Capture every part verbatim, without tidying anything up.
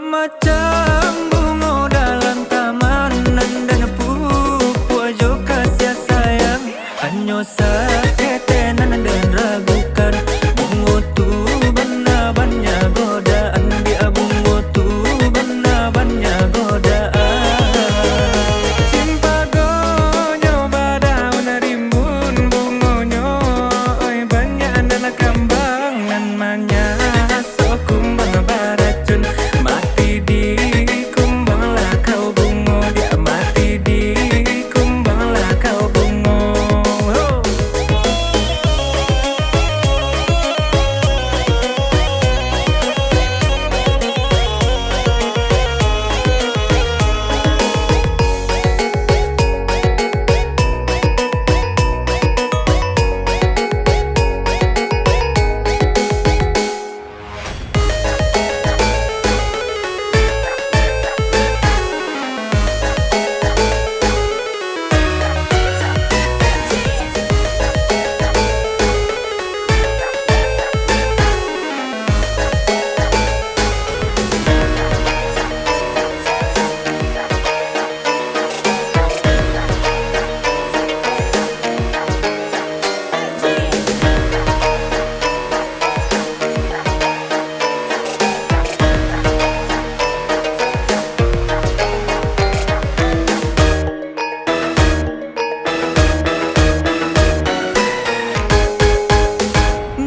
Macam bungo dalam taman, nan den pupuak jo kasiah sayang. Hanyo saketek nan den ragukan, bungo tu bana banyak godaan, biak bungo tu bana banyak godaan. Cimpagonyo badaun rimbun bungonyo, oi, banyak nan kambang nan manyah. Kumbang baracun, mati di kumbang lakau bungo, biak mati di kumbang lakau bungo. Ho!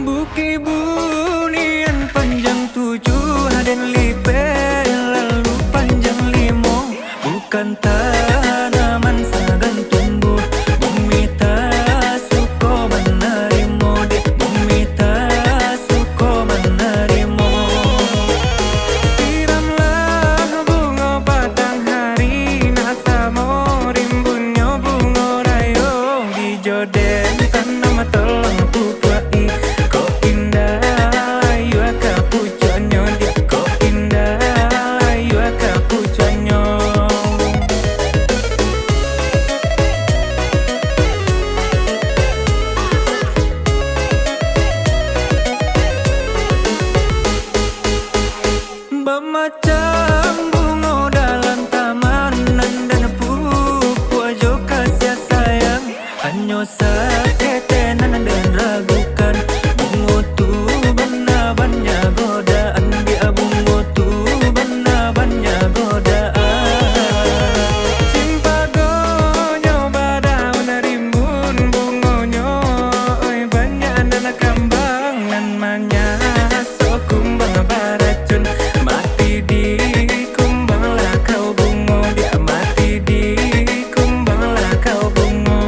Bukik Bunian panjang tujuah den lipek, lalu panjang limo. Bukan tanaman sagan tumbuah, bumi tasuko manarimo, dek bumi tasuko manarimo. Siramlah bungo patang hari, nak samo rimbunnyo bungo rayo. Ijo den tanam tolong pupuak-i, kok indak layua ka pucuaknyo, diak kok indak layua ka pucuaknyo. Bamacam bungo dalam taman, nan den pupuak jo kasiah sayang. Hanyo saketek nan den ragukan, bungo tu bana banyak godaan, biak bungo tu bana banyak godaan. Cimpagonyo badaun rimbun bungonyo, oi, banyak nan kambang nan manyah. Kumbang baracun, mati di kumbang lakau bungo, diak mati di kumbang lakau bungo.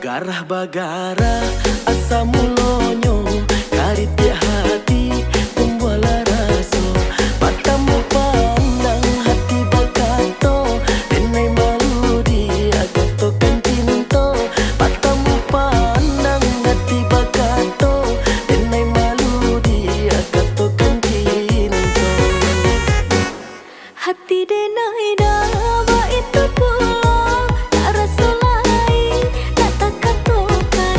Garah bagarah asa mulonyo, karitiak hati tumbuahlah raso. Patamu pandang hati bakato, denai malu di akatokan cinto. Patamu pandang hati bakato, denai malu di akatokan cinto. Hati denai dah baitu pulo, tak raso lai, tak takatokan.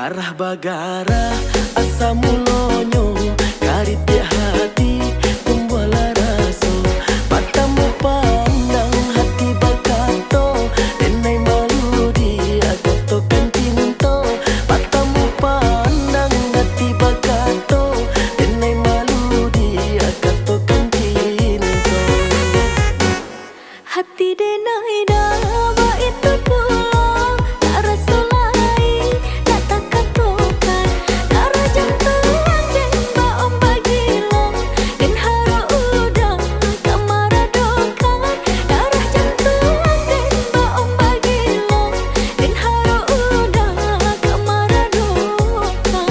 Arah bagarah asa mulonyo, karitiak hati tumbuahlah raso. Patamu pandang hati bakato, denai malu diak katokan cinto. Patamu pandang hati bakato, denai malu diak katokan cinto. Hati denai dah baitu pulo, tak raso lai, tak takatokan. Darah jantuang den baombak gilo, den harok udah ka maradokan. Darah jantuang den baombak gilo, den harok udah ka maradokan.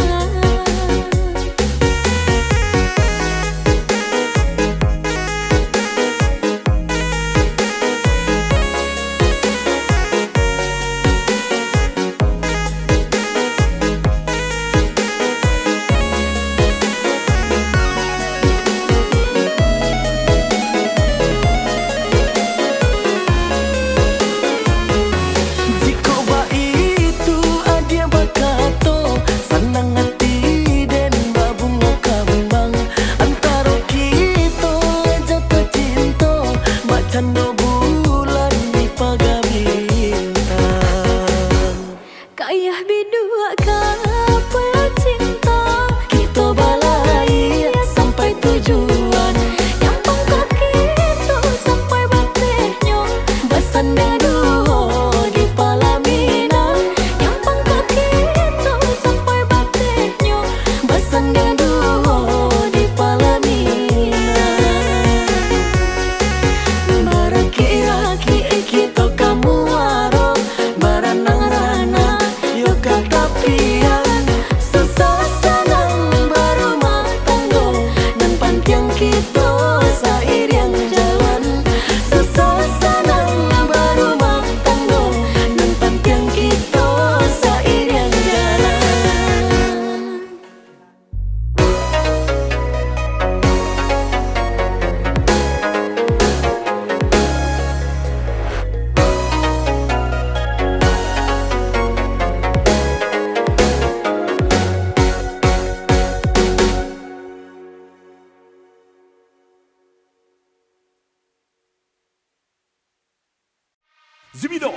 Jikok baitu adiak bakato, sanang ati den babungo kambang. Antaro kito jatuah cinto, bak cando bulan di paga bintang. Kayah biduak ka pulau cinto, kito balaia sampai tujuan. Nyampang ka kito sampai batehnyo, basandang duo di palaminan. Nyampang ka kito sampai batehnyo, basandang duo di palaminan. Barakik-rakik kito ka muaro, baranang-ranang yo ka tapian. Susah sanang barumah tanggo, nan pantiang kito sairiang jalan. Susah sanang barumah tanggo, nan pantiang kito sairiang jalan. Zibido.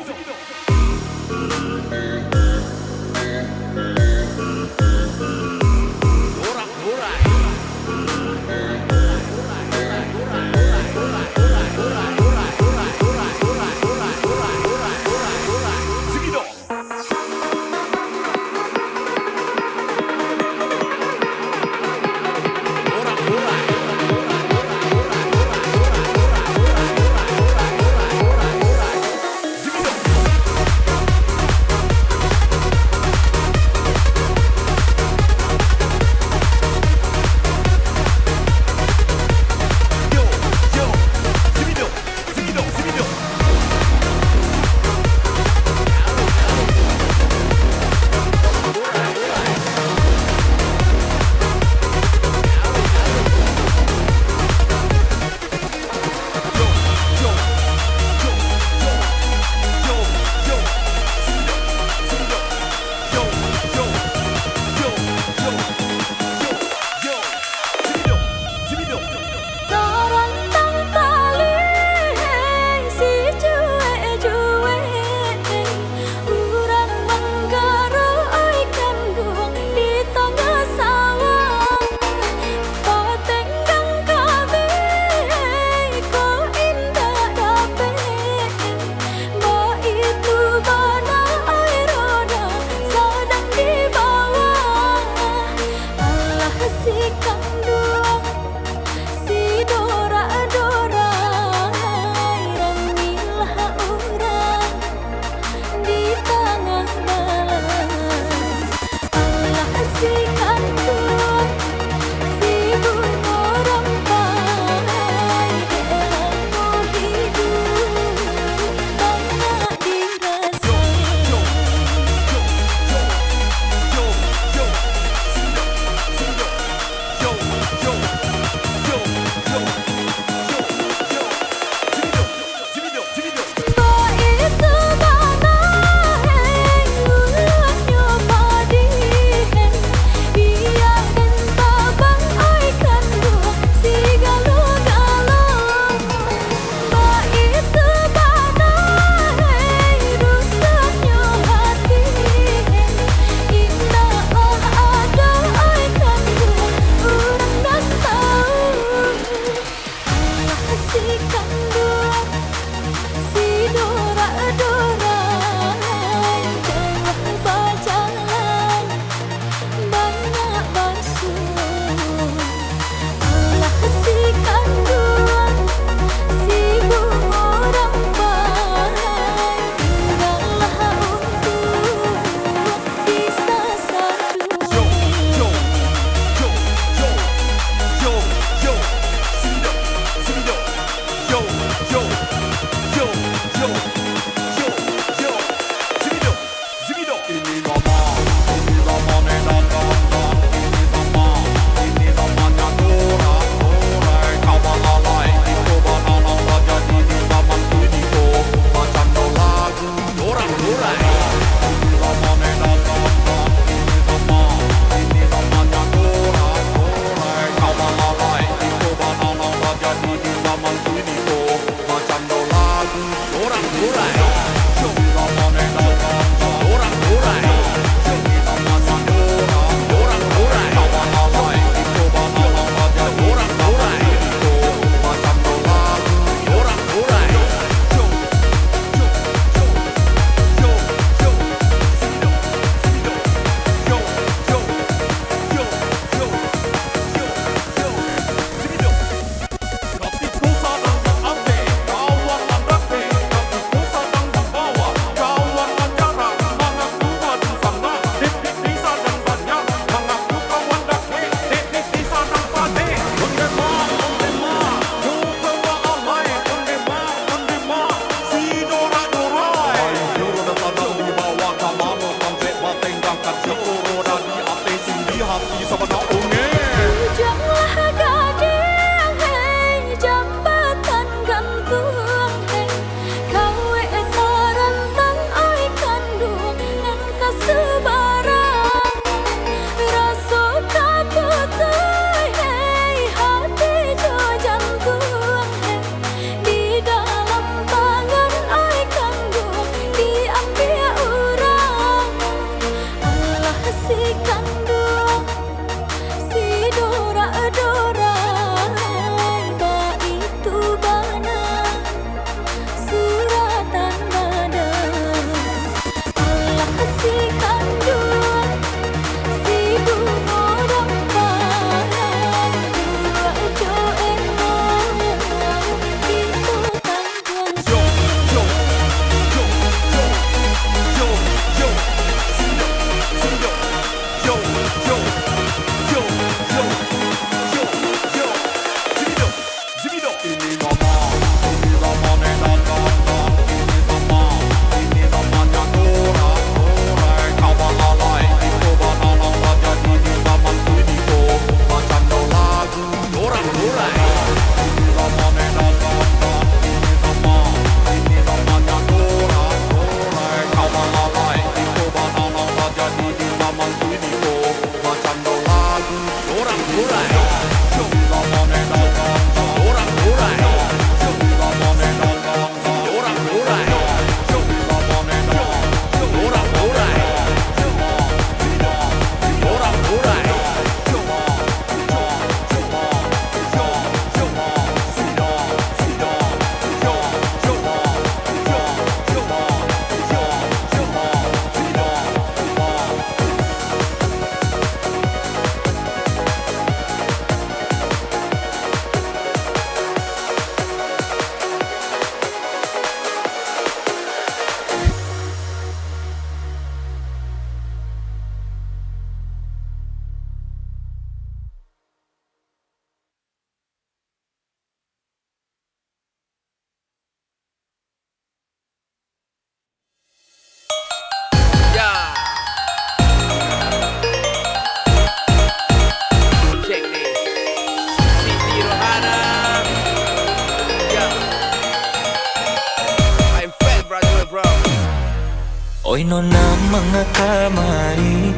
Nona manga kamari,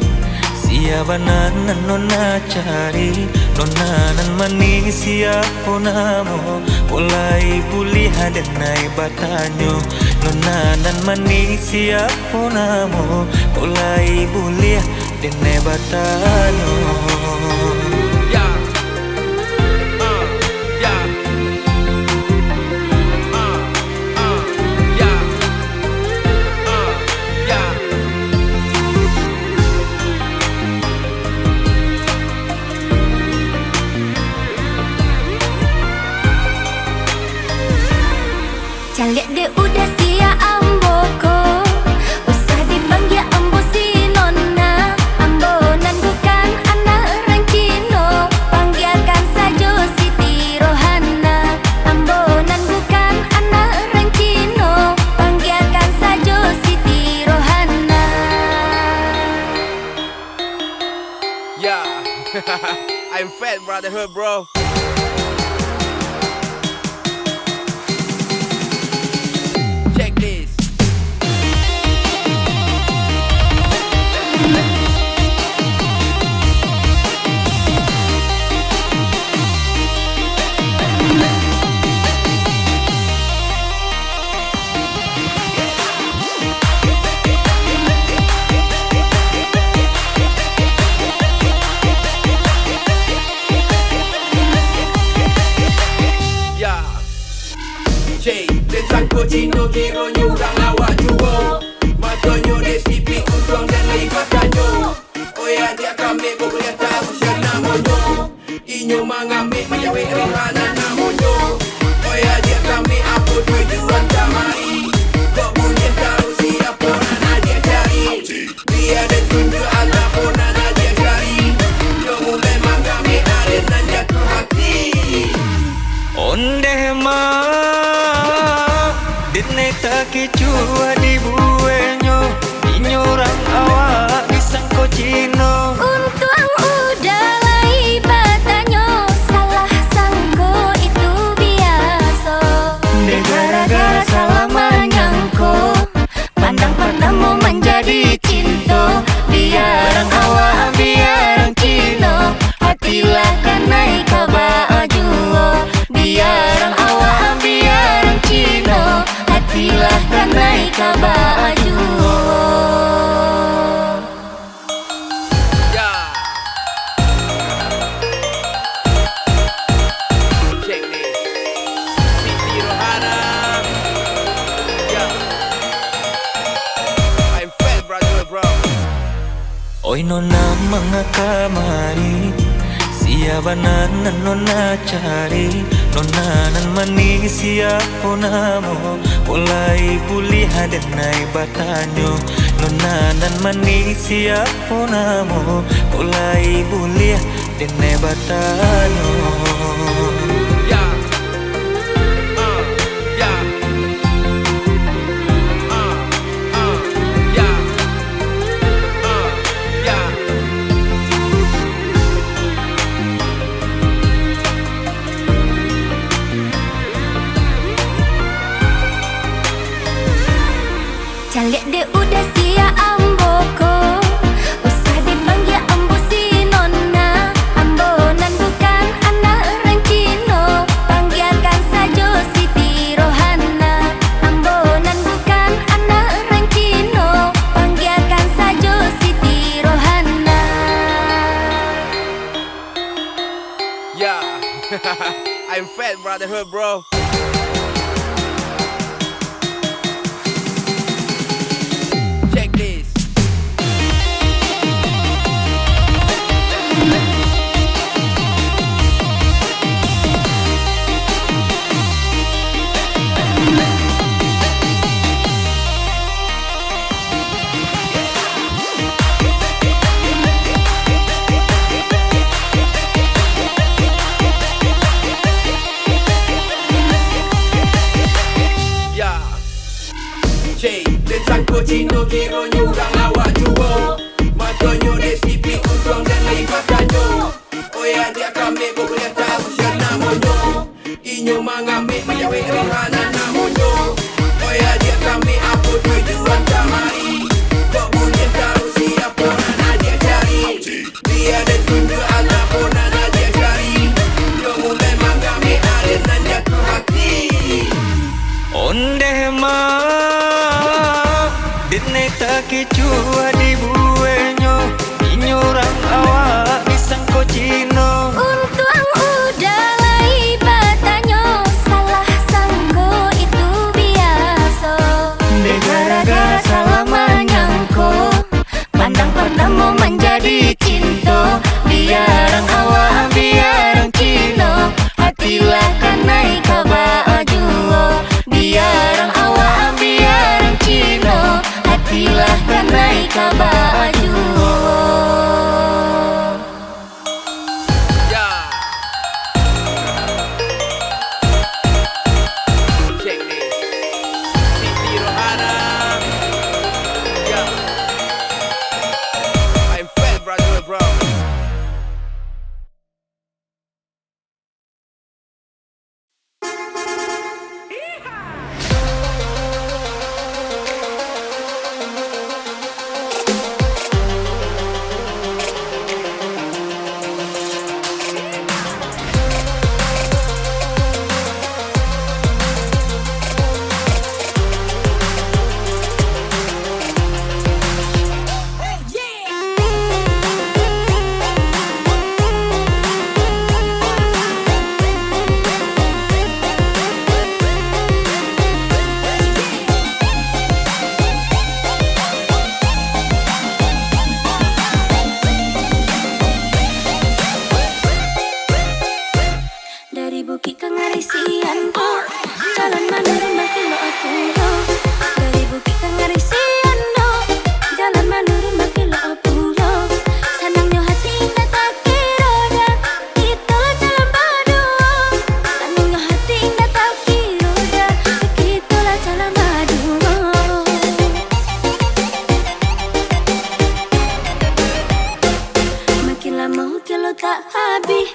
sia bana nan nona cari? Nona nan manih, siapo namo? Kok lai buliah denai batanyo? Nona nan manih, siapo namo? Kok lai buliah denai batanyo? Ya. Ah, ya. Ah, ah, ya. Ah, ya. Caliak dek udah sia ambo ko, usah dipanggia ambo si nona. Ambo nan bukan anak urang Cino, panggiakan sajo Siti Rohana. Ambo nan bukan anak urang Cino, panggiakan sajo Siti Rohana. Yeah, I'm fat brotherhood, bro. Check this. Ya. Cek, den sangko Cino, kironyo urang awak juo. Matonyo dek sipik untuang dan lai batanyo. Oi adiak kami, kok buliah taruih sia namonyo? Inyo mangambek, manjawek rohana namonyo. Oi adiak kami, apo tujuan kamari? Kok buliah taruih, siapo nan adiak cari? Bia den tunjuak apo nan adiak cari. Yo mulai mangambek, aden nan jatuah hati. Ondeh ma, den ne takicuah dibuehnyo. Inyo urang awak disangko Cino. Untuang udah lai batanyo, salah sangko itu biaso. Dek gara-gara salah manyangko, pandang partamo manjadi cinto. Bia urang awak, bia urang Cino, hatilah kanai ka baa juo. Bia urang awak, bia urang Cino, hatilah kanai ka baa juo. Ya. Check this. Siti Rohana. Ya. I'm fat, brother, bro. Oi nona manga kamari, sia bana nan nona cari? Nona nan manih, siapo namo? Kok lai buliah denai batanyo? Nona nan manih, siapo namo? Kok lai buliah denai batanyo? Ya. Ah, ya. Ah, ah, ya. Ah, ya. Caliak dek udah sia ambo ko, usah dipanggia ambo si nona. Ambo nan bukan anak urang Cino, panggiakan sajo Siti Rohana. Ambo nan bukan anak urang Cino, panggiakan sajo Siti Rohana. Yeah, I'm fat, brotherhood, bro. Check this. Ya. Cek, den sangko Cino, kironyo urang awak juo. Matonyo dek sipik untuang dan lai batanyo. Oi adiak kami, kok buliah tahu sia namonyo? Inyo mangambek, manjawek rohana namonyo. Oi adiak kami, apo tujuan kamari? Ondeh mah, dek ne takicuah dibuehnyo, inyo urang awak disangko Cino. Untuang udah lai batanyo, salah sangko itu biaso. Dek gara-gara salah manyangko, pandang partamo manjadi cinto. Biarang awak, biarang Cino, hatilah kanai ka baa juo. Biarang awak, biarang Cino, hatilah kanai ka baa juo. Yeah. Check this. Siti Rohana. Yeah. I'm fat, brother, bro. Dari Bukik ka Ngarisian, oh, jalan manurun bakilok pulo. Dari Bukik ka Ngarisian, oh, jalan manurun bakilok pulo. Sanangnyo hati indak takiro doh, kito lah jalan baduo. Sanangnyo hati indak takiro doh, kito lah jalan baduo. Makin lamo kilo tak habih,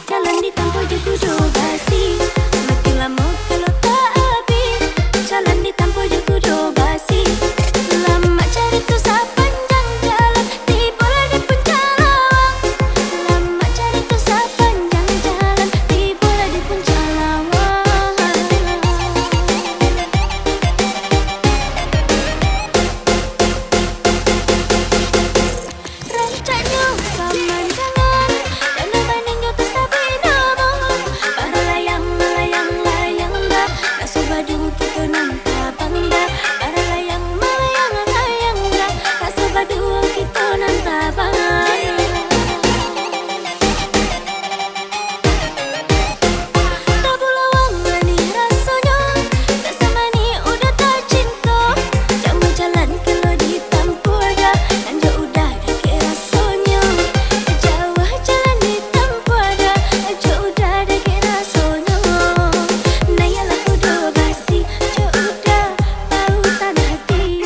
jalan ditampuah jo kudo basi. Makin lamo kilo tak habih, jalan ditampuah jo kudo basi. Lamak carito sapanjang jalan, tibolah di puncak lawang. Lamak carito sapanjang jalan, tibolah di puncak lawang. Rancaknyo pamandangan, danau baninjo tasabik namonyo. Bara layang malayang-layang dah, raso baduo kito nan tabang dah. Bara layang malayang-layang dah, raso baduo kito nan tabang. Tabulawang manih rasonyo, tak samanih udah tacinto. Jauah jalan kilo ditampuah dah, nan jo udah dakek rasonyo. Jauah jalan ditampuah dah, jo udah dakek rasonyo. Naiaklah kudo basi, jo udah pautan hati.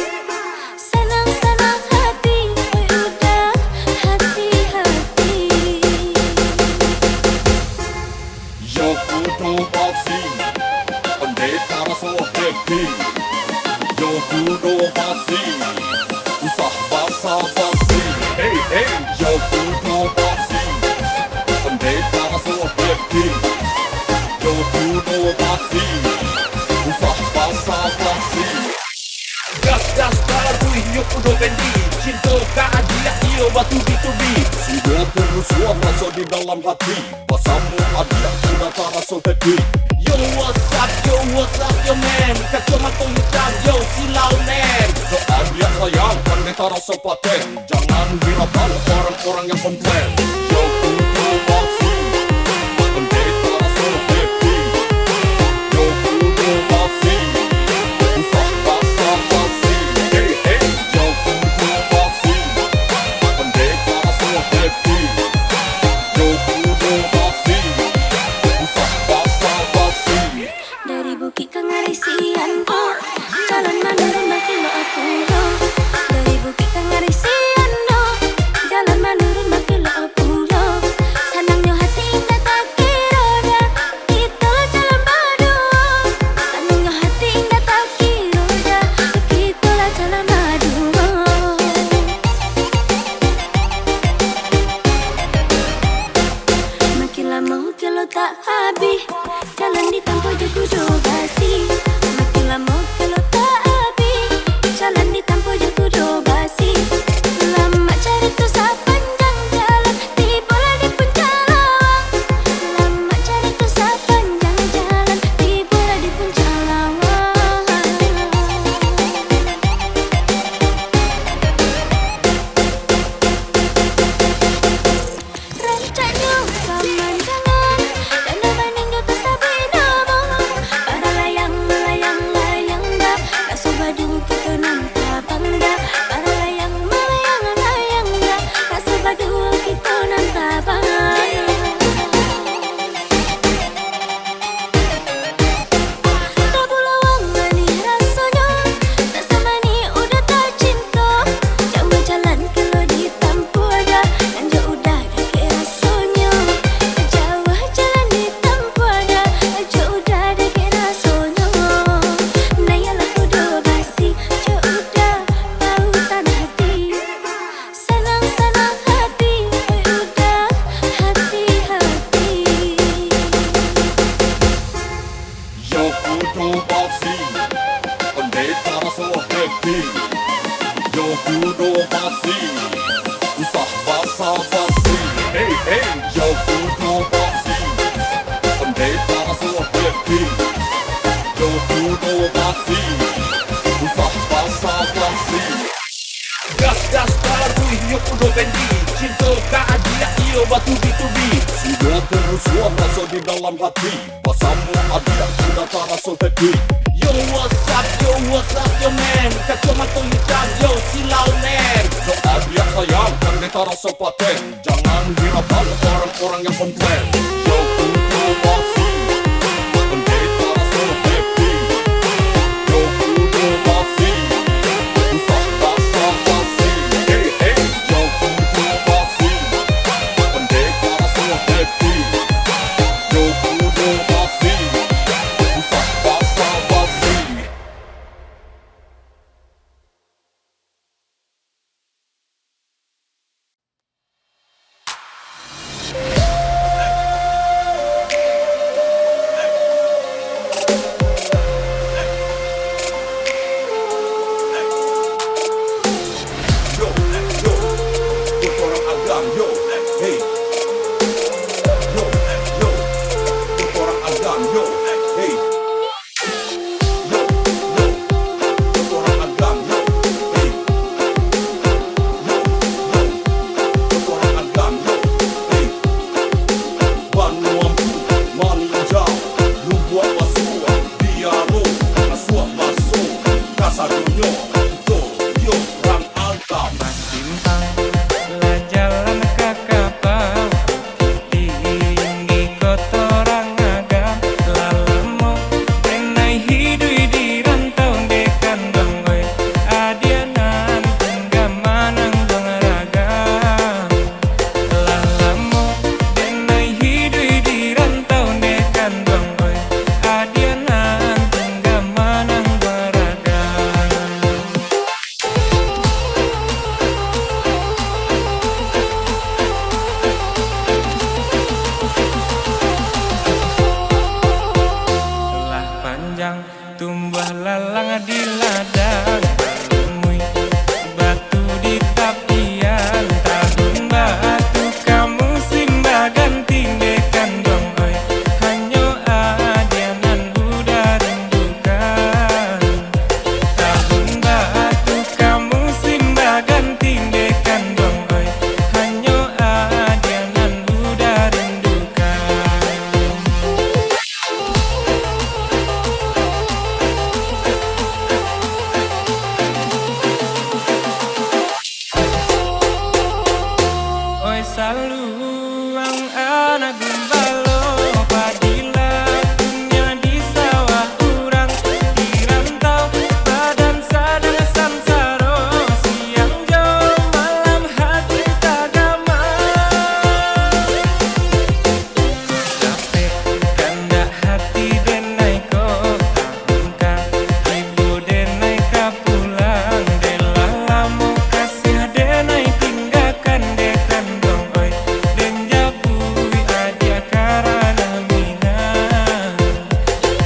Sanang-sanang hati, oi udah hati-hati. Yo kudo basi, pandai taraso happy. Yo kudo basi, usah basa-basi. Hey, hey. Yo kudo basi, pandai taraso happy. Yo kudo basi, usah basa-basi. Gas, gas, baru inyo kudo bendi. Cinto ka adiak iyo batubi-tubi. Sudah terus suah raso di dalam hati. Basamo adiak sudah taraso happy. Yo, what's up, yo, what's up, yo, man? Kacomato hitam, yo, silau, man. Yo adiak sayang, pandai taraso paten. Jangan hiraukan orang-orang yang komplain. Yo kudo basi, pandai taraso happy. Yo kudo basi, usah basa-basi. Hey, hey. Yo kudo basi, pandai taraso happy. Yo kudo basi, usah basa-basi. Dari Bukik ka Ngarisian, oh, jalan manurun bakilok pulo. Dari Bukik ka Ngarisian, oh, jalan manurun bakilok pulo. Taraso happy, yo kudo basi, usah basa-basi. Hey, hey, yo kudo basi, ondeh taraso happy, yo kudo basi, usah basa-basi. Gas, gas, taruih, yo kudo bendi, cinto ka adiak, iyo batubi-tubi. Sudah terusuah raso di dalam hati. Basamo adiak sudah taraso happy. Yo, what's up, yo, what's up, yo, man? Kacomato hitam, yo, silau, man. Yo, adiak sayang, kan beta raso paten. Jangan hiraukan orang-orang yang komplain. Yo, kudo basi, ondeh taraso happy. Yo, kudo basi, usah basa-basi. Hey, hey, yo, kudo basi, ondeh taraso happy. Yo kudo basi, usah basa-basi. Yo, yo, kotoran agam, yo, hey. Yo, yo, kotoran agam, yo, hey. Yo, yo, kotoran agam, yo, hey. Yo, yo, kotoran agam, yo, hey. Banuampu, Maninjau, Lubuak Basuah, Biaro, Asuak Baso, kasadonyo, kito, yo, rang agam. Basimpang, lah jalan ka kapal, tinggi kotoran agam, lah lamo denai hiduik di rantau dek kanduang, oi, adiak nan tungga manangguang ragam. Lah lamo denai hiduik di rantau dek kanduang, oi, adiak nan tungga manangguang ragam. Lah panjang tumbuah lalang di ladang, balumui batu di tapian. Tahun batu ka musim baganti, dek kanduang, oi, hanyo adiak nan Uda rindukan. Tahun batu ka musim baganti, dek kanduang, oi, hanyo adiak nan Uda rindukan. Oi, saluang anak gumbalo, padilah punyo di sawah urang, di rantau badan sadang sansaro, siang jo malam hati tagamang. Dapek kandak hati denai ko, angka ibo denai ka pulang, dek lah lamo kasiah denai tinggakan, dek kanduang, oi, den japuik adiak ka ranah Minang.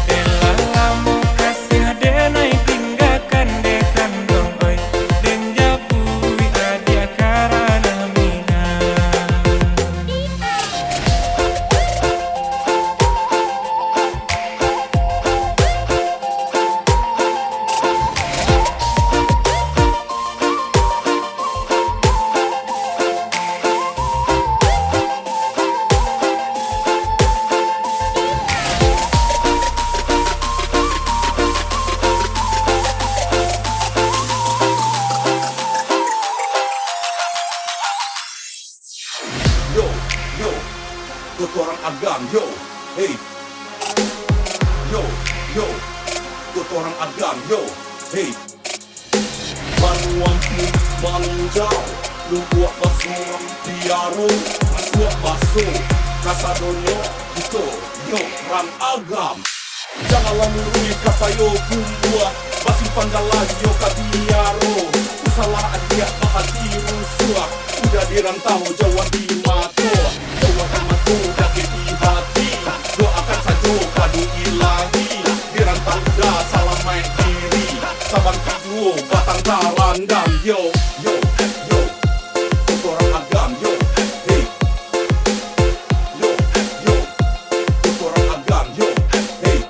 Dek lah lamo kasiah denai tinggakan, dek kanduang, oi, den japuik adiak ka ranah Minang. Yo, yo, kotoran agam, yo, hey. Yo, yo, kotoran agam, yo, hey. Banuampu, Maninjau, Lubuak Basuah, Biaro, Asuak Baso, kasadonyo kito, yo, rang agam. Janganlah muruik kapayo tumbuah, basimpang jalan yo ka Biaro. Usahlah adiak bahati rusuah, Uda di rantau jauah di mato, jauah di mato, dakek di hati. Doakan sajo pado Ilahi, di rantau Uda salamaik diri. Saba Batang talandam, yo, yo, yo. Kotoran agam, yo, hey. Yo, yo. Kotoran agam, yo, hey.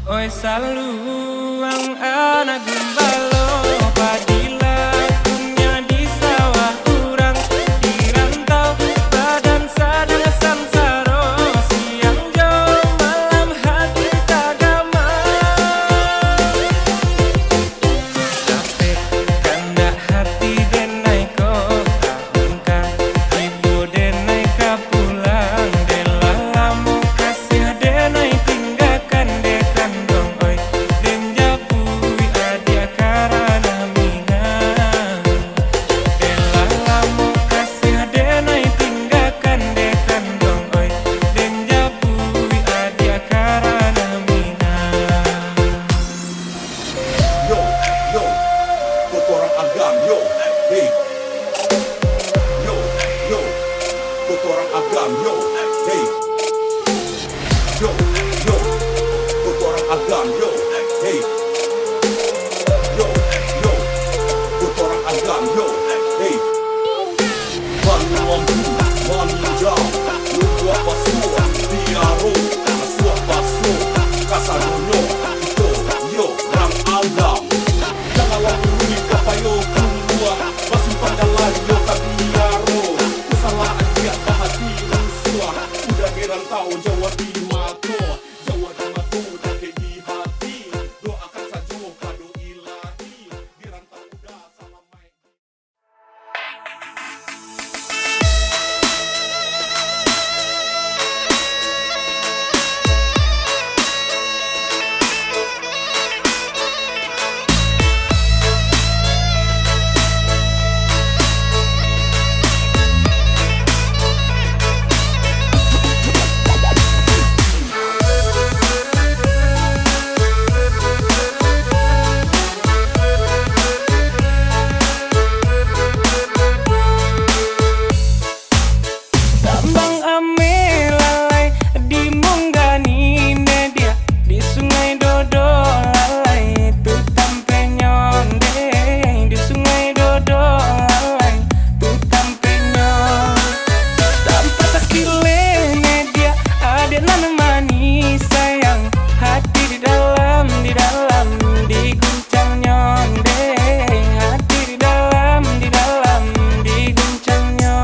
Oi saluang anak gumbalo, padilah kunyah di sawah urang, di rantau badan sadang sansaro, siang jo malam hati tagama. Capek kandak hati denai ko, angka ibu denai ka pulang, dek lah lamo kasiah denai tinggakan dek kanduang, oi, den japuik adiak karano minang. Dek lah lamo kasiah denai tinggakan dek kanduang, oi, den japuik adiak karano minang. Yo, yo, kotoran agam, yo, hey. Yo, yo, kotoran agam, yo, hey. Yo, yo, kotoran agam, yo, hey. Yo, yo, kotoran agam, yo, hey. Banua Ambu, Banua Jauah, Lubuak Pasuak, Tiaro, Pasuak Pasuak, kasadonyo kito, yo, urang agam. Janganlah buruik kapayo kalua, basimpang jalan yo ka Tiaro. Usahlah adiak bahati rusuah, udah di rantau jauah di mato, jauah di mato dakek di hati. Doakan sajo pado Ilahi, di rantau udah salamaik. Tambang ameh lalai dimunggani, neh diak di Sungai Dodo lalai, tu tampenyo, neh di Sungai Dodo lalai, tu tampenyo. Tampak sakileh, neh diak, adiak nan manih sayang, hati di dalam, di dalam diguncangnyo, neh hati di dalam, di dalam diguncangnyo.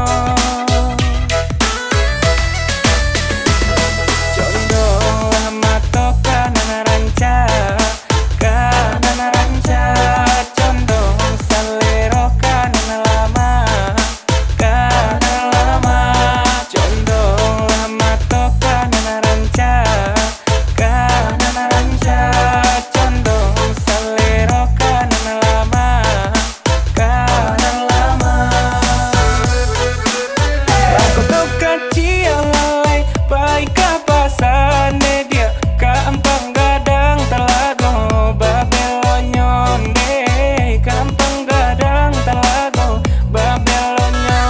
Condonglah mato ka nan rancak, ka nan rancak, condong salero ka nan lamak, ka nan lamak, condonglah mato ka nan rancak, ka nan rancak, condong salero ka nan lamak, ka nan lamak. Rangko tu kaciak lalai, pai ka pasa, neh diak, ka Ampang Gadang Talago, babelonyo, neh, ka Ampang Gadang Talago, babelonyo.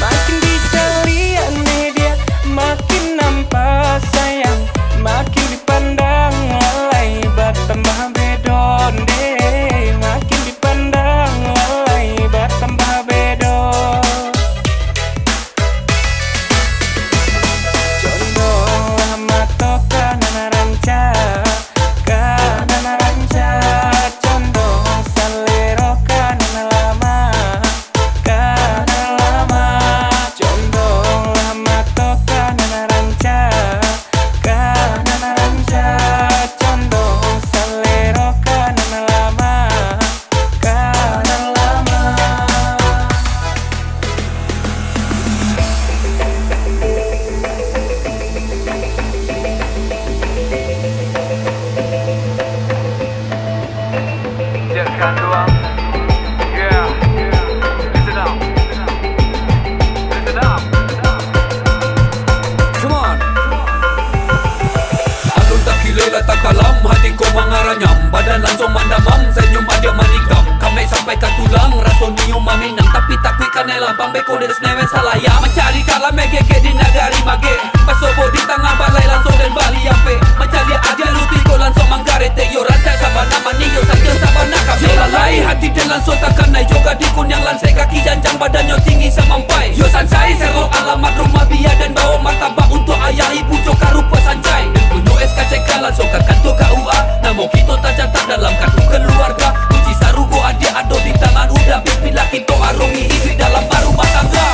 Makin dicaliak, neh diak, makin nampak sayang, makin dipandang lalai, batambah bedo, neh, makin dipandang lalai, batambah bedo. Condonglah mato ka nan rancak, ka nan rancak, condong salero ka nan lamak, ka nan lamak, condonglah mato ka nan rancak, ka nan rancak, condong salero ka nan lamak, ka nan lamak. Cek kanduang. Yeah. Listen up. Listen up. Come on. Alun takilai lah takalam, hati ko mangaranyam, badan langsung mandamam, senyum adiak manikam, kamek sampai ka tulang, raso nio maminang, tapi takuik kanai lampam, beko den senewek salayang, mancari kalam megegek di nagari magek, basobo di tangah balai, langsung den bali ampek, mancari adiak luti ko langsung manggaretek, yo rancak sabana manih, yo saja sabana kamek. Badannyo tinggi samampai, yo sansai, serok alamat rumah bia, dan bawo martabak untuak ayah ibu jo karupuak sancai. Punyo S K C K langsung ka kantua K U A, namo kito tacatak dalam kartu kaluarga. Kunci sarugo adiak ado di tangan uda, bismillah kito arungi iduik dalam barumah tangga.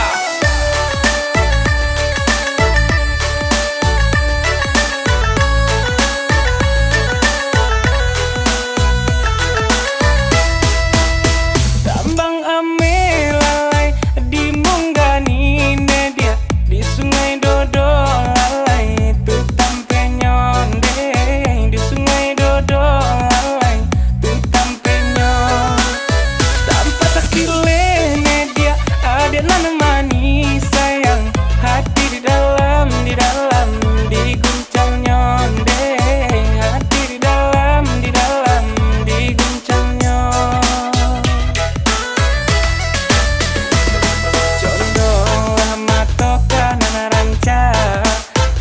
Tambang ameh lalai dimunggani neh diak, di Sungai Dodo lalai tu tampenyo ndeh, di Sungai Dodo lalai tu tampenyo. Tampak sakileh neh diak, adiak nan manih sayang, hati di dalam, di dalam diguncangnyo ndeh, hati di dalam, di dalam diguncangnyo. Condonglah mato ka nan rancak,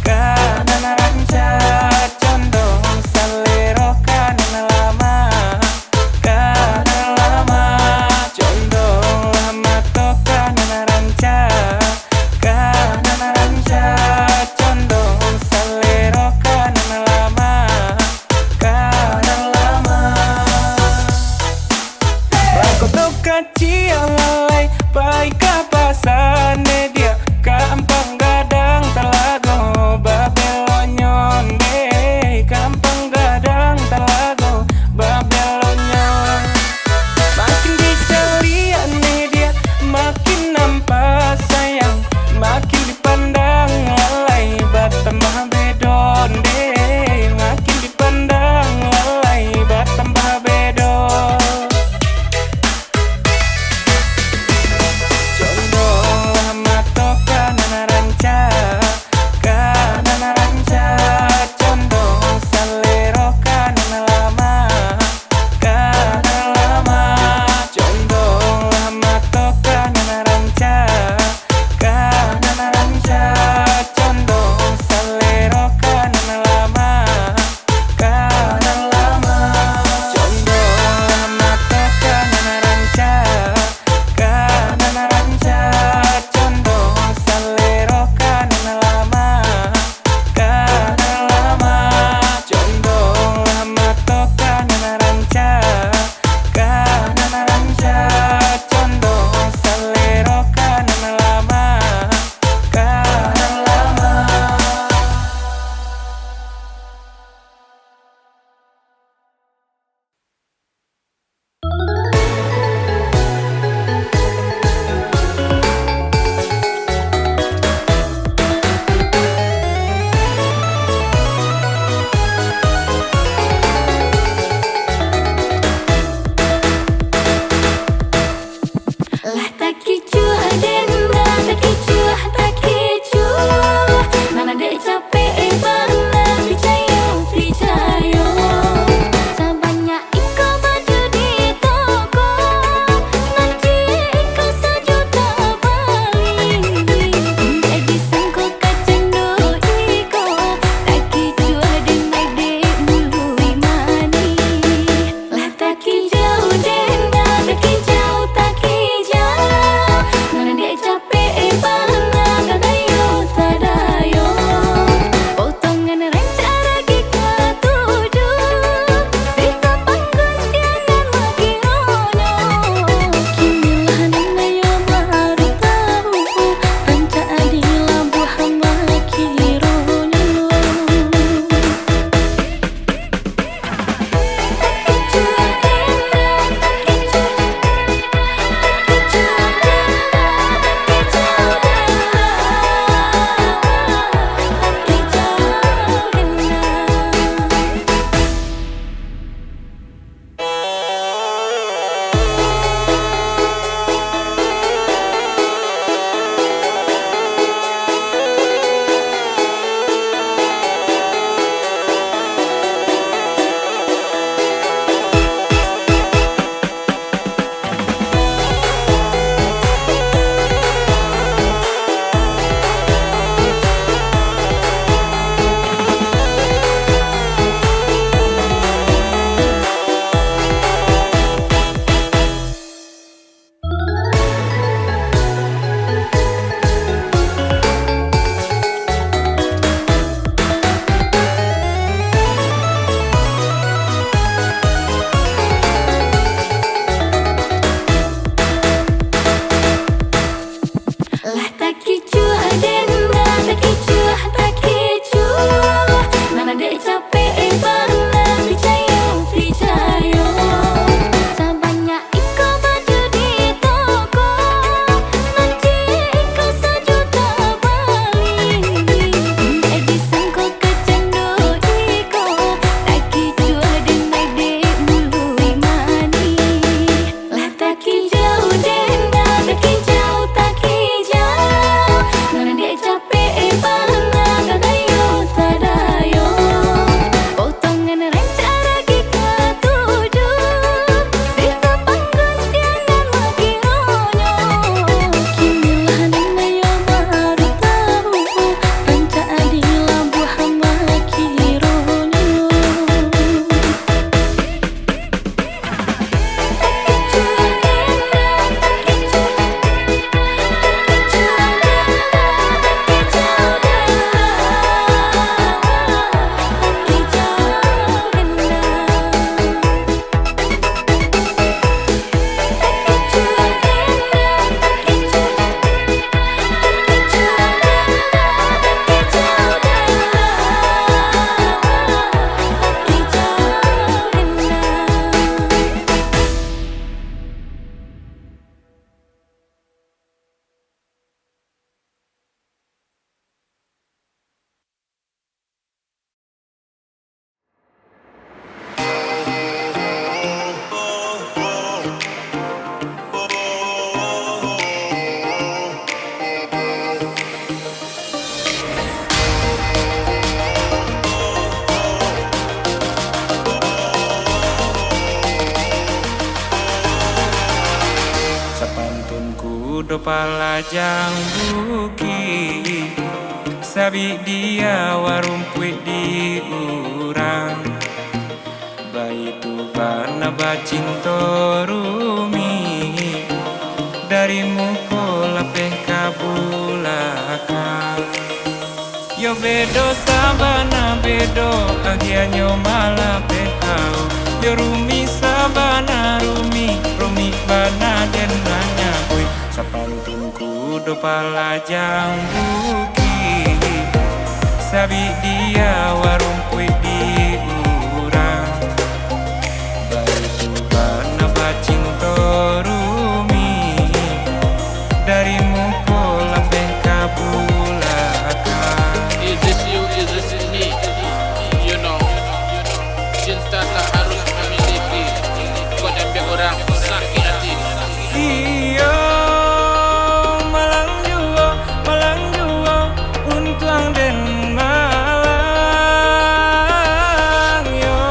ka nan rancak, condong salero ka nan lamak, ka nan lamak, condonglah mato ka nan rancak, ka nan rancak, condong salero ka nan lamak, ka nan lamak. Bakoto kaciak lalai, pai ka pasa neh diak, ka ampang gadang talago, babelonyo ndeh, ka ampang gadang talago, babelonyo. Makin dicaliak neh diak, makin nampak sayang, makin dipandang lalai, batambah bedo ndeh, makin dipandang lalai, batambah bedo. Dopalajang bukik, sabik di awa rumpuik di urang. Baitu bana bacinto rumik, dari muko lapeh ka bulakang. Yo bedo sabana bedo, agianyo malah pehau. Yo rumik sabana rumik, rumik bana den manyabuik. Sapantun kudo palajang bukik, sabik di awa rumpuik di urang. Baitu bana bacinto rumik, dari muko lapeh ka bulakang. Is this you? Is this me? You know, cinta tak harus memiliki. Kau diambil orang sakit hati. Iyo, malang juo, malang juo, untuang den malang yo.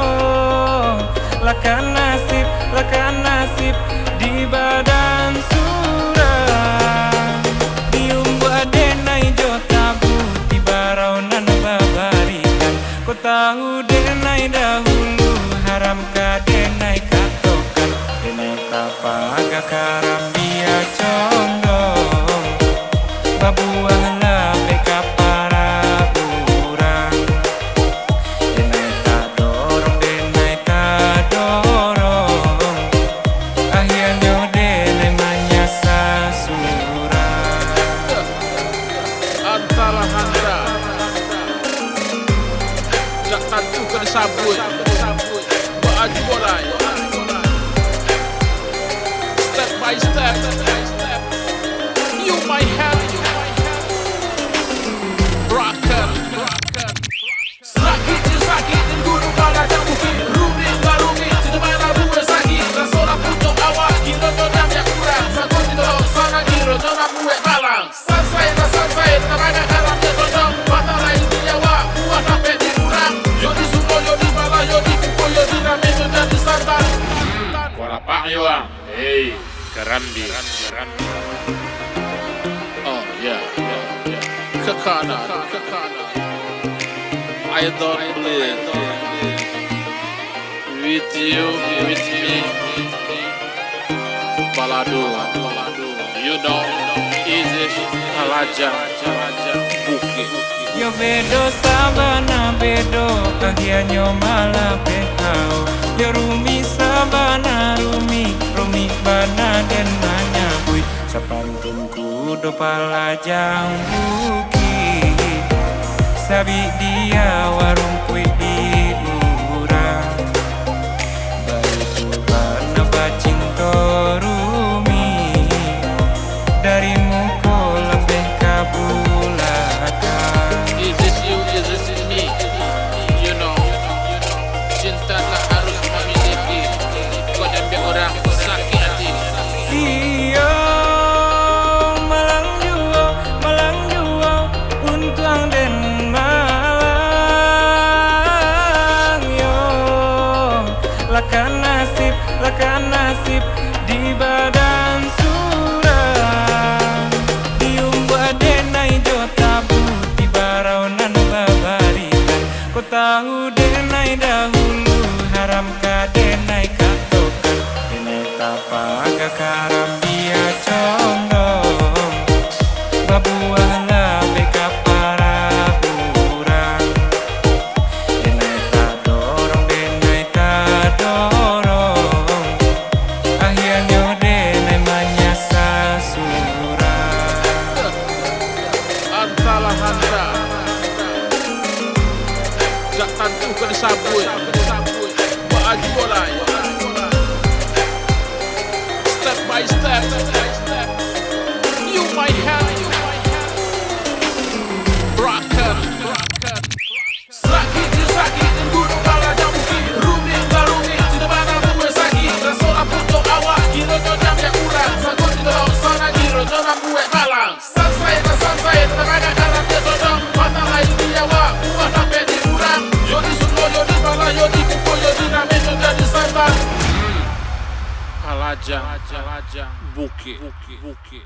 Lakah nasib, lakah nasib di badan surang. Diumbuak denai jo tabu, di barau nan babarikan. Ko tahu denai dahulu, haram ka denai katokan. Denai tapaga karambia condong, babuah lapeh ka para urang. Denai tadorong, denai tadorong, ahianyo denai manyasa surang. Antara hanta, dak tantu ka disabuik. Baju bolai. Step by step. You my head. Rocker. Sakik je sakik, di gunung balakang bukik. Rumik barumik, di mana buah sakik. Raso lah pucuk awak, kiro nyo dam yang kurang. Satu kilo sana, kiro nyo nak buat balang. Sansai lah sansai, tabanyak dalam dia condong. Batang lain di awak, buah dapek di kurang. Yo di sumur, yo di balah, yo di pukul, yo di rame, yo jadi santan. Hmm, kau lapang yo, ah. Hei, karambia. Oh, yeah, yeah, yeah. Ke kanan, ke kanan. I don't believe. With you, with me. Balado. You know, easy. Palajang bukik. Yo bedo sabana bedo, agianyo malah pehau. Yo rumik sabana rumik, rumik bana den manyabuik. Sapantun kudo palajang bukik, sabik di awa rumpuik di urang. Baitu bana bacinto rumik, dari muko lapeh ka bulakang. Is this you? Is this me? You know, cinta tak harus memiliki. Kau diambil orang sakit hati. Iyo, malang juo, malang juo, untuang den malang yo. Lakah nasib, lakah nasib di badan surang. Diumbuak denai jo tabu, di barau nan babarikan. Ko tahu denai dahulu, haram ka denai katokan. Denai tapaga karambia condong, babuah lapeh ka para urang. Denai tadorong, denai tadorong, ahianyo denai manyasa surang. Antalah anta. Dak tantu ka disabuik. Baju bolai. Step by step. You my head. Rocker. Sakik je sakik, di gunung balakang bukik. Rumik barumik, cinta bana buah sakik. Raso lah pucuk awak, kiro nyo dam yang kurang. Satu kilo sana, kiro nyo nak buat balang. Sansai lah sansai, tabanyak dalam dia condong. Batang lain di awak, buah dapek di urang. Yo di sumur, yo di balah, yo di pukul, yo di rame, nyo jadi santan. Hmm. Palajang, palajang, bukik, bukik.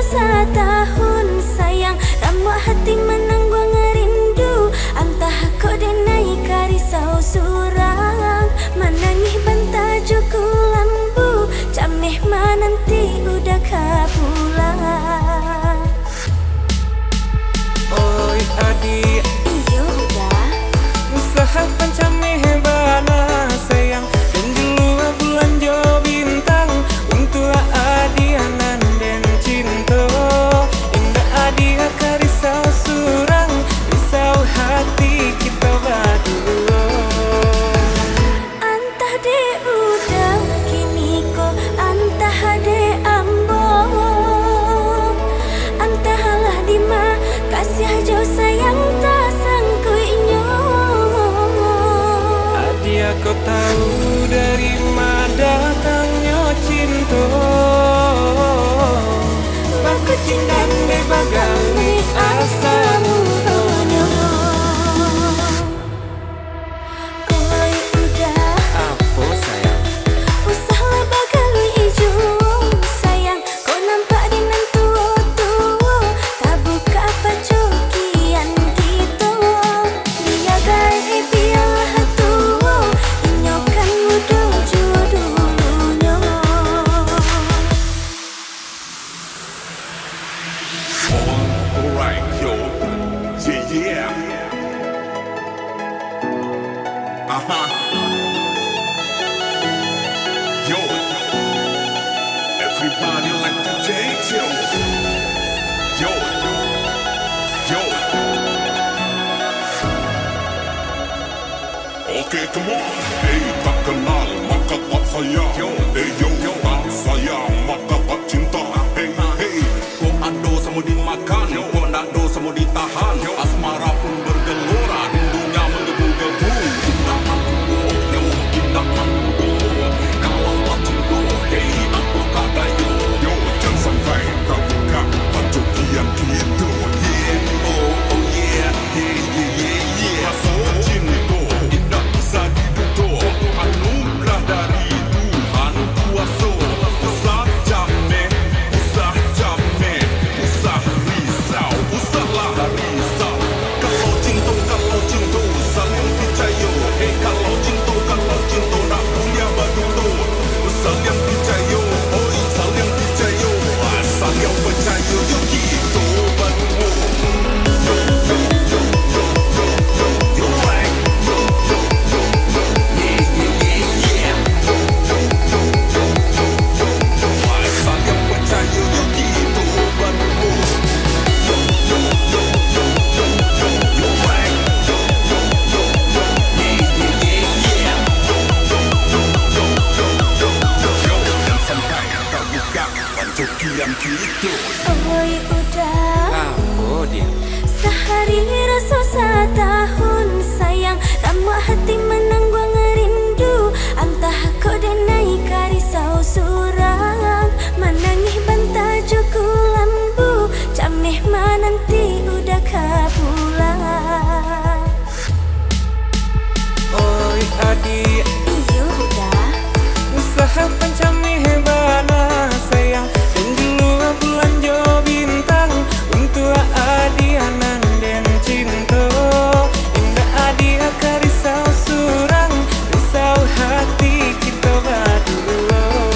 Satahun sayang, rambuak hati manangguang rindu. Antah kok denai ka risau surang, manangih banta jo kulambu, cameh mananti uda ka pulang. Oi adik, iyo uda, usah pancameh bana sayang, den di lua bulan jo bintang, untuak adiak nan den cinto. Indak adiak ka risau surang, risau hati kito baduo. Antah dek uda kini ko, antah dek ambo, antahlah dima kasiah jo sayang tasangkuiknyo. Adiak ko tahu dari ma datangnyo cinto, bakucing nan dek bagaleh asa mudonyo. Oi uda, apo sayang? Usahlah bagaleh ijo sayang, kok nampak di nan tuo-tuo, tabukak pacokian kito. Bia gaek bialah tuo, inyo kan mudo jo dulunyo. Alright, yo. Yeah, yeah. Uh-huh. Yo. Everybody like to take yo. Yo. Yo. Oke, come on. Hei, tak kenal, maka tak sayang. Yo. Eh, yo, tak sayang, maka tak cinta. Hei, hei. Kok ado samo dimakan, kok ndak ado samo ditahan. Asmara pun bergelora, rindunya menggebu-gebu. Indak mampu, yo, indak mampu. Kalau lah cinta, hei, apo kata yo? Yo, jan sampai tabuka pacokian kito. Yeah, oh, oh, yeah. Yeah, yeah, yeah, yeah. Raso cinto indak bisa dibuto. Anugerah dari Tuhan kuaso. Usah cameh, usah cameh, usah risau, usahlah risau. Kalau cinto, kalau cinto, saliang picayo. Hei, kalau cinto, kalau cinto, ndak buliah baduto. Saliang picayo, oi, saliang picayo, ah, saliang picayo, yo kito baduo. Yo, yo, yo, yo, yo, yo, yo, like. Yo, yo, yo, yo, yo, yeah, yeah, yeah. Yo, yo, yo, yo, yo, yo, yo, yo, ah, saliang picayo, yo kito baduo. Yo, yo, yo, yo, yo, yo, yo, like. Yo, yo, yo, yo, yo, yeah, yeah, yeah, yeah. Yo, yo, yo, yo, yo, yo, yo, yo, yo, jan sampai tabukak pacokian kito. Oi uda, apo dia? Sahari raso satahun sayang, rambuak hati manangguang rindu. Antah kok denai ka risau surang, manangih banta jo kulambu, cameh mananti uda ka pulang. Oi adik, iyo uda, usah pancameh bana sayang, den di lua bulan jo bintang, untuak adiak nan den cinto. Indak adiak ka risau surang, risau hati kito baduo.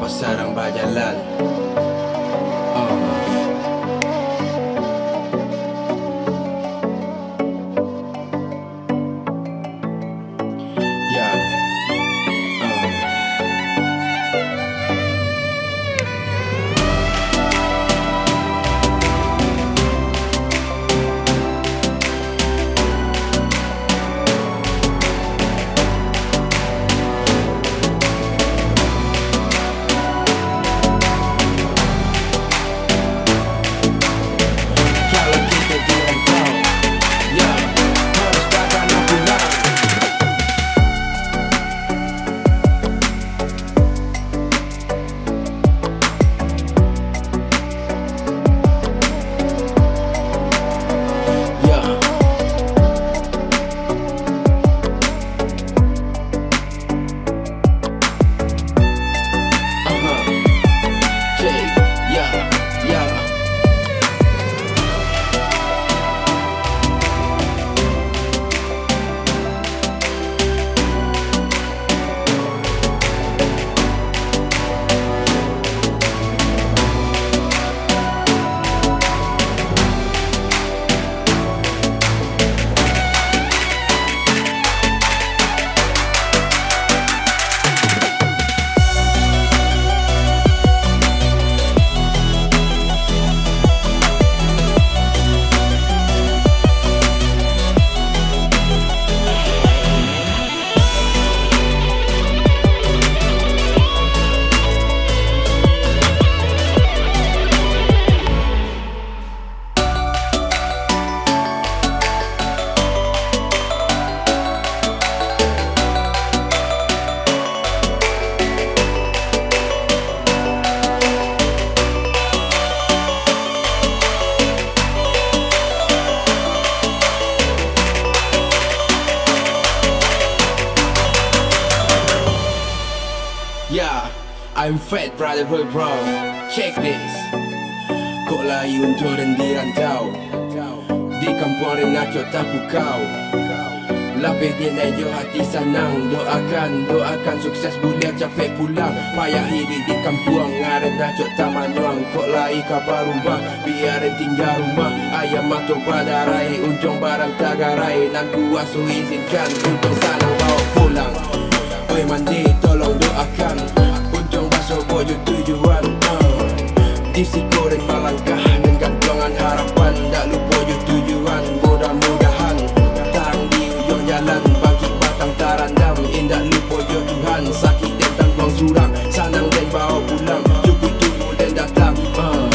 Pas sadang bajalan. Oh. Yeah. Oh. Yeah, I'm Fat Brotherhood, bro. Check this. Kok lai untuak den di rantau, di kampuang den acok tapukau. Lapeh den jo hati sanang. Doakan, doakan sukses buliah capek pulang. Payah iduik di kampuang, aren acok tamanyuang. Kok lai ka barubah, biar den tingga rumah. Ayam mato badarai, untuang barang tagarai. Nan kuaso izinkan, untuang sanang bawa pulang. Oi mandi, tolong doakan, untuang baso bojo tujuan. Ah. Di siko den malangkah, den gantuangan harapan. Ndak lupo jo tujuan, mudah-mudahan tarang di ujuang jalan. Bangkik batang tarandam, indak lupo jo Tuhan. Sakik den tangguang surang, sanang den bawa pulang. Cukuik tunggu den datang. Ah.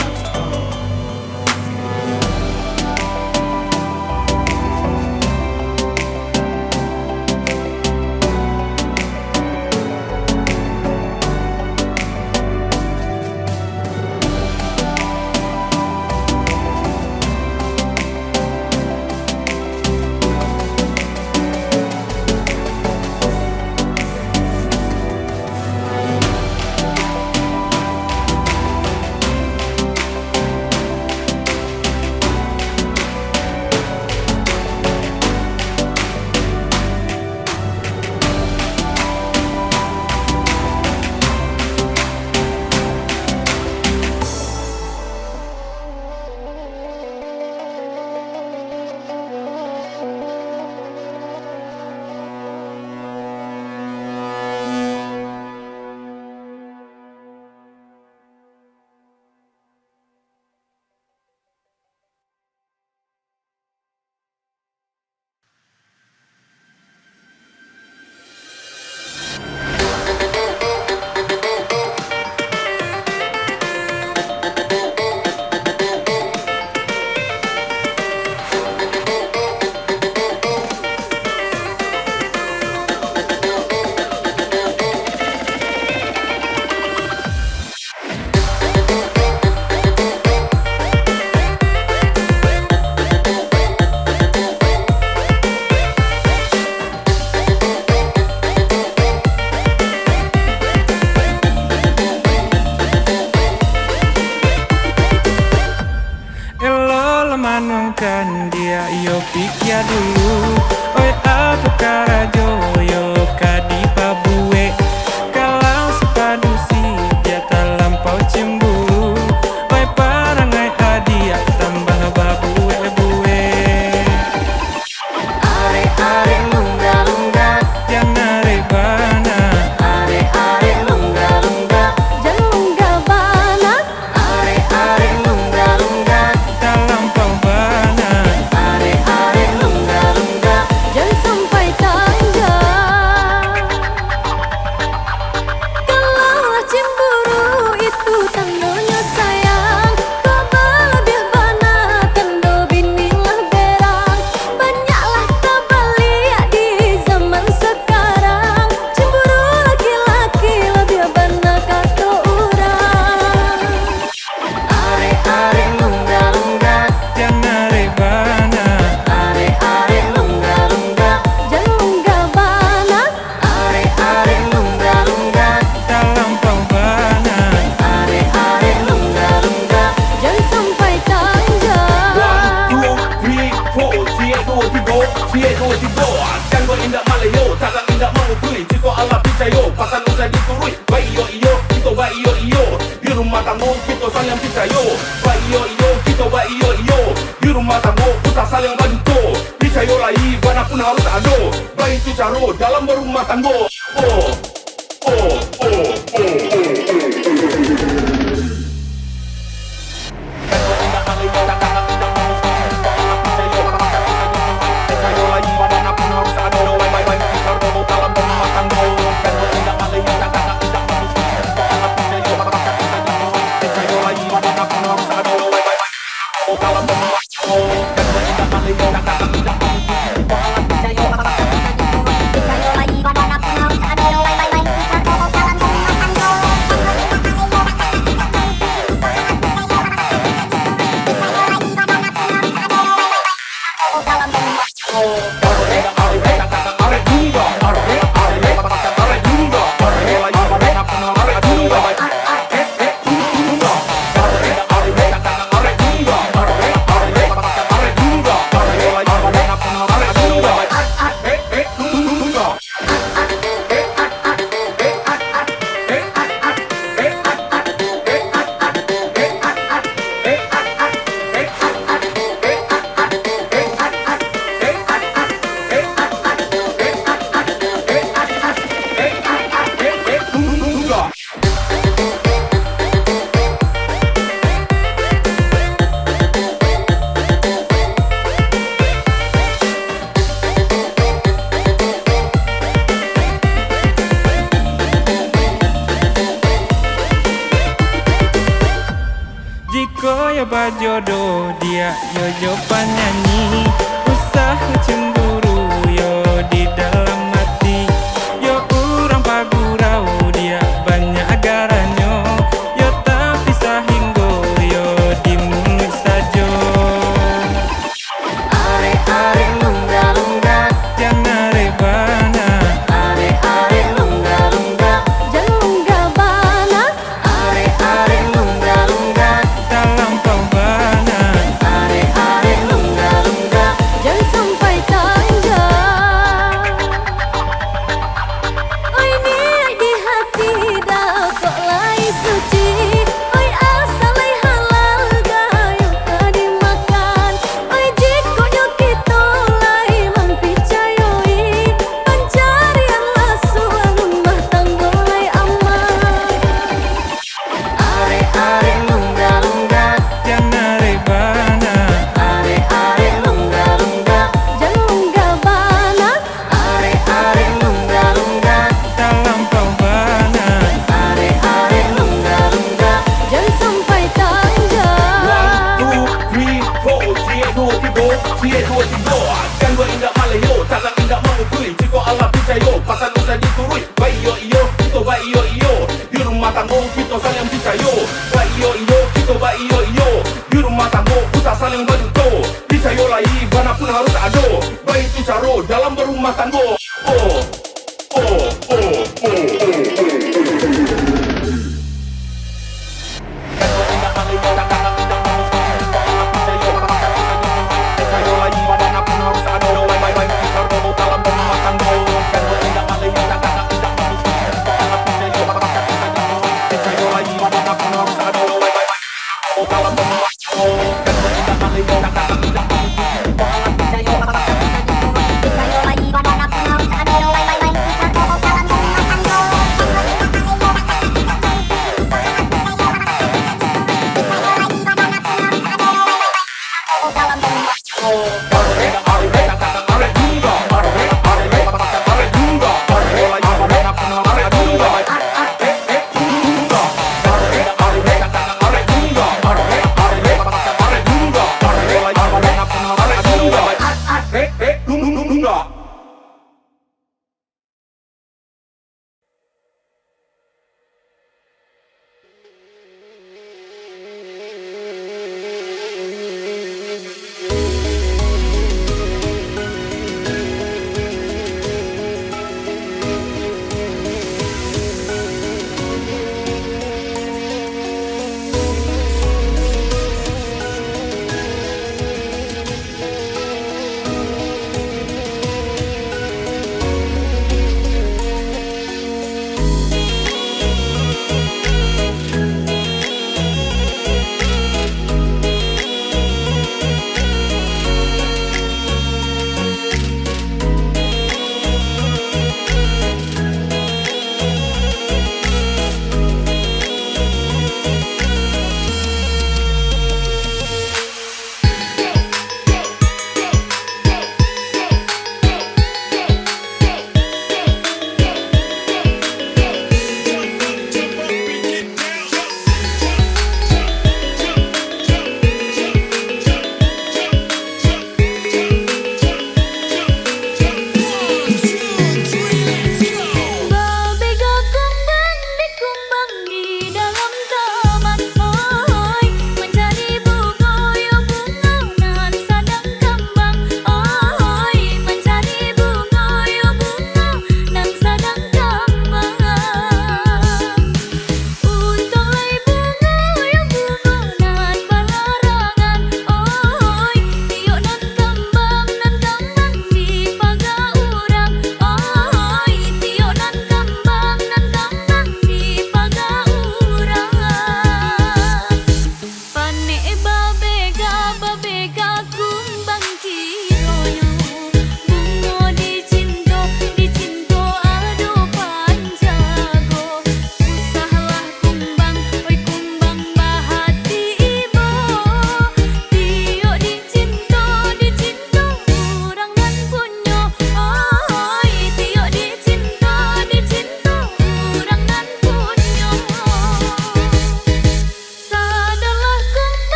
Elo lah manuangkan dia, iyo pikia dulu. Oi, apo karajo yo ka dipabuek? Kalau si padusi dia Saling picayo, baiyo-iyo, kito baiyo-iyo. Di rumah tanggo, usah saling baduto. Picayo lai, bana pun harus ado. Baitu caro dalam barumah tanggo. Oh, oh, oh, oh, oh, oh, oh. Jikok yo bajodoh, diak yo jo panyanyi, usah cemburu yo di dalam ati. Yo urang pagurau, diak banyak garanyo, yo tapi sahinggo yo di muluik sajo. Arek-arek lungga-lungga, jan arek bana. Arek-arek lungga-lungga, jan lungga bana. Arek-arek lungga-lungga, talampau bana. Arek-arek lungga-lungga, jan sampai tanja. Oi, niaik di hati, dah kok lai suci. Oi, asa lai halal, gayuang ka dimakan. Oi, jikok nyo kito lai mampicayoi, pancarian lasuang rumah tanggo lai aman. Arek-arek lungga-lungga, jan arek bana. Arek-arek lungga-lungga, jan lungga bana. Arek-arek lungga-lungga, talampau bana. Arek-arek lungga-lungga, jan sampai tanja. One, two, three, four. Ciek duo tigo, ciek duo tigo. Jan duo indak maleho, tangan indak mangukui. Jikok alah picayo, pasan usah dituruik. Baiyo-iyo, kito baiyo-iyo. Di rumah tanggo, kito saling picayo. Baiyo-iyo, kito baiyo-iyo. Di rumah tanggo, usah saling baduto. Picayo lai, bana pun harus ado. Baitu caro dalam barumah tanggo. Oh, oh, oh, oh, oh, oh, oh.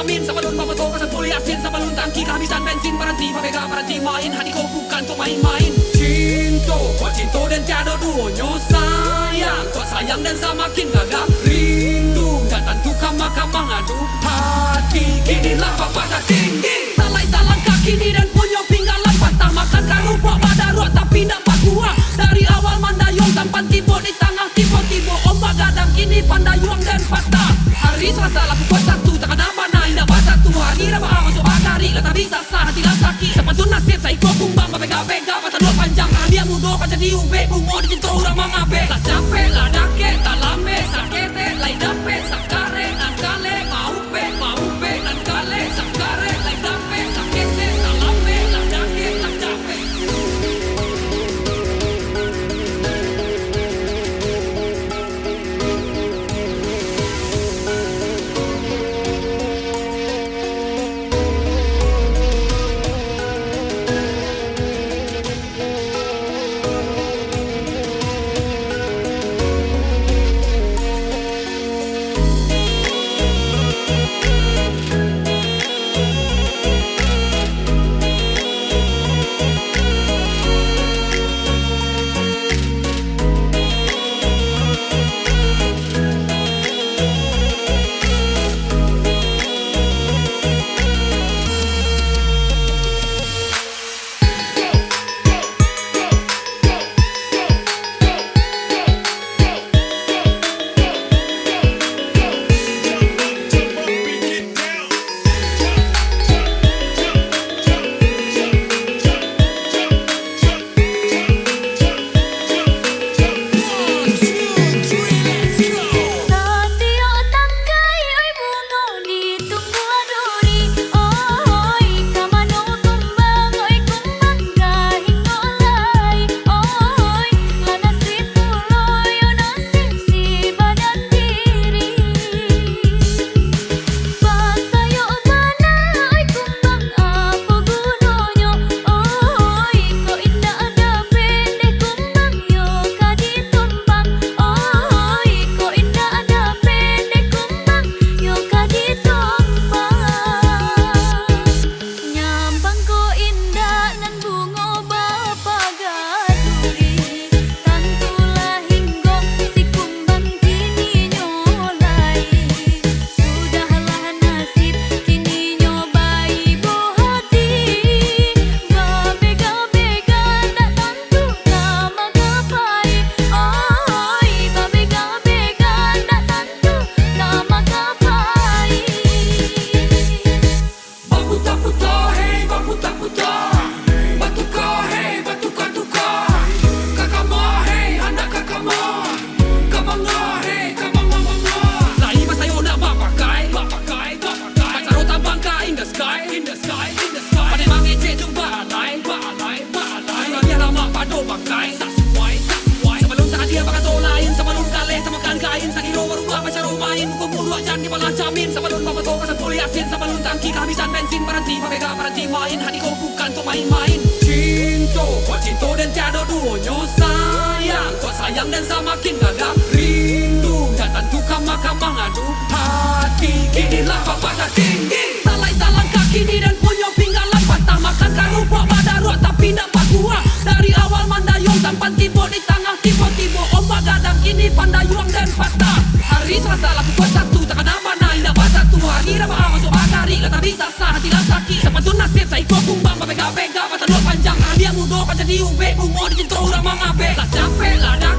Min, sabalun bamoto ka sampul yasin, sabalun tangki kahabisan bensin, baranti babega, baranti main, hati ko bukan untuak main-main. Cinto, kok cinto den tiado duonyo, sayang, kok sayang den samakin gagah, rindu, tak tantu kama ka mangadu, hati kini lah bapadah tinggi. Tak lai salangkah kini den punyo pinggalan, patah makan karupuak badaruak, tapi ndak bakuah. Dari awal mandayuang sampan tibo di tangah, tibo-tibo ombak gadang, kini pandayuang den patah. Hari Salasa lah pukua satu, takana bana indak basatu. Hari Rabaah masuak bagarik, lah tabisa sah, hati lah sakik. Sapantun nasib saiko kumbang, babega-bega, bataluak panjang. Anak mudo ka jadi ubek, bungo dicinto urang mangabek. Lah capek, lah dakek, tak lambek, saketek, lai dapek, sakarek, nan kalek, maupek, maupek, nan kalek, sakarek, lai dapek, saketek, tak lambek, lah dakek, lah capek. Satiok tangkai, oi, bungo ditunggu duri. Oi, ka mano kumbang, oi, kumbang ka hino lai. Oi, lah nasib pulo yo nasib si badan diri. Basayok bana, oi, kumbang apo gunonyo? Oi, kok indak dapek dek kumbang yo ka ditumbang. Oi, kok indak dapek dek kumbang yo ka ditumbang. Nyampang ko indak nan bungo bapagaduri, tantulah hinggo si kumbang kininyo lai. Sudahlah nasib kininyo baibo hati, babega-bega ndak tantu ka manggapai. Oi, babega-bega ndak tantu ka manggapai. Baputa-puta, hei, baputa-puta. Batuka, hei, batuka-tuka. Ka kama, hei, handak ka kama. Ka manga, hei, ka manga-manga. Lai basayok ndak bapakai, bapakai, bapakai. Bacaro tabang ka in the sky, in the sky, in the sky. Pandai mangecek jo baalai, baalai, baalai. Labiah lamak pado bangkai, sasuai, sasuai. Sabalun tak adia bakato lain, sabalun galeh tamakan kain, sakiro barubah bacaro main, bukan muluak jan dibalah jamin. Sabalun bamoto ka sampul yasin, sabalun tangki kahabisan bensin, baranti babega, baranti main, hati ko bukan untuak main-main. Cinto, kok cinto den tiado duonyo, sayang, kok sayang den samakin gagah, rindu, tak tantu kama ka mangadu, hati kini lah bapadah tinggi. Tak lai salangkah kini den punyo pinggalan, patah makan karupuak badaruak, tapi ndak bakuah. Dari awal mandayuang sampan tibo di tangah, tibo-tibo ombak gadang, kini pandayuang den patah. Hari Salasa lah pukua satu, takana bana indak basatu. Hari Rabaah masuak bagarik, lah tabisa sah, hati lah sakik. Sapantun nasib saiko kumbang, babega-bega, bataluak panjang. Anak mudo ka jadi ubek, bungo dicinto urang mangabek. Lah capek, lah dah